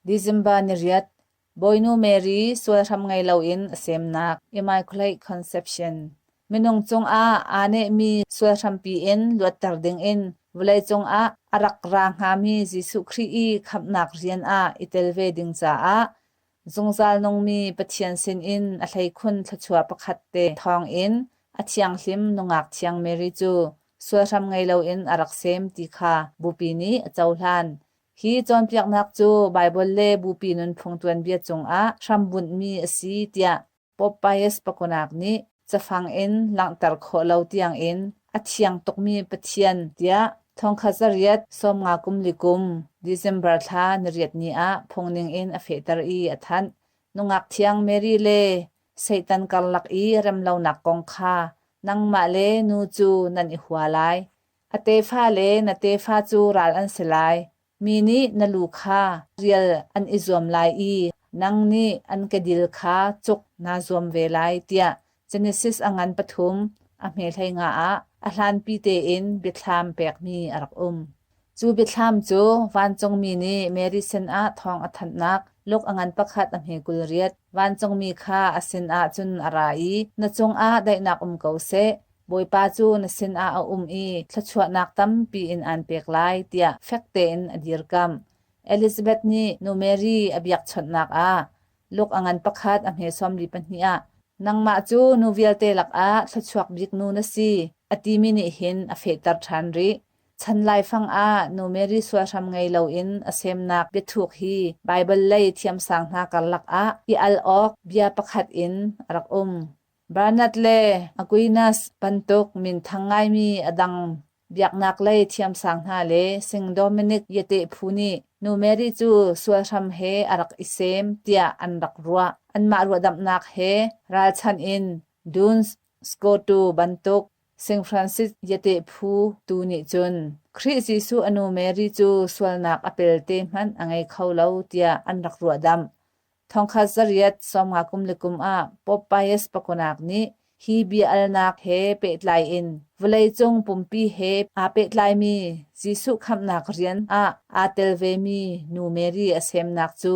December ni riat, Bawinu Mary sualhram ngei loin a semnak Immaculate Conception. Minung cungah aa nehmi sualhrampi in luatter dingin vawleicung ah a rak ra hngami Jesuh Khrih i khamhnak rian ah i tel ve ding caah zungzal nungmi Pathian sinin a hleikhun thluachuah pakhat te thawngin a thianghlim nungak thiang Mary cu sualhram ngei loin a rak sem ti kha Bupi nih a cohlan. Hi cawnpiaknak cu Baibal le Bupi nunphung tuanbia cungah hrambunhmi a si tiah Pope Pius pakunak nih cafang in langhter khawh lo tiangin a thiang tukmi Pathian tiah thongkhat zariat sawmnga kum li kum December thla niriat ni ah phung ningin a fehter i a thanh. Nungak thiang Mary le Satan karlak i remlonak kong kha nangmah le nu cu nan i hua lai. A tefa le na tefa cu ral an si lai. Mi nih na lu kha rial an i zuam lai i nang nih an kedil kha cuk naa zuam ve lai tiah Genesis a ngan pathum a hme hleinga ah a hlanpi tein biathlam pekmi a rak um. Cu biathlam cu vancungmi nih Mary sinah thawng a thanhnak Luke a ngan pakhat a hme 28 vancungmi kha a sinah cun a ra i na cungah daihnak um ko seh Bawipa cu na sinah a um i thluachuahnak tampi in aan pek lai tiah fek tein a dirkamh. Elizabeth nih nu Mary a biakchawnhnak ah Luke a ngan pakhat a hme 42 ah nangmah cu nu vialte lakah thluachuak bik nu na si a timi nih hin a fehter ṭhan rih. Chan laifang ah nu Mary sualhram ngei loin a semnak biathuk hi Baibal lei thiamsang hna karlak ah i al awk bia pakhat in a rak um. Bernard le Aquinas bantuk minthang ngaimi a dang biaknaklei thiamsang hna le Sing Dominic Yate phu nih Nu Mary cu sualhram he a rak i sem tiah an rak ruah. Anmah ruahdamhnak he ralchanh in Duns Scotu bantuk Sing Francis Yate phu tu nih cun Khrih Jesuh a nu Mary cu sualnak a pelte hmanh a ngei kho lo tiah an rak ruahdamh. Thongkhat zariat sawmnga kum le kum ah Pope Pius pakunak nih hi bia-alnak he pehtlai in vawleicung pumpi he aa pehtlaimi Jesuh khamhnak rian ah aa tel vemi Nu Mary a semnak cu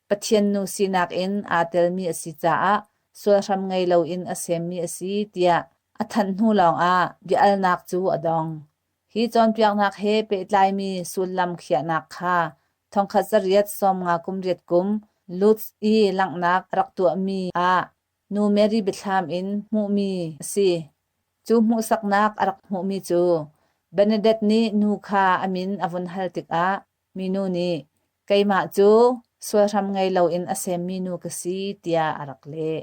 Pathian nu sinak in aa telmi a si caah sualhram ngei loin a semmi a si tiah a thanh hnu lawngah bia-alnak cu a dong. Hi cawnpiaknak he pehtlaimi sullam khiahnak kha thongkhat zariat sawmnga kum riat kum Lutz i langhnak a rak tuahmi ah Nu Mary biathlam in hmuhmi a si. Cu hmuhsaknak a rak hmuhmi cu Bernadette nih nu kha a min a vun hal tikah minu nih keimah cu sualhram ngei loin a semmi nu ka si tiah a rak leh.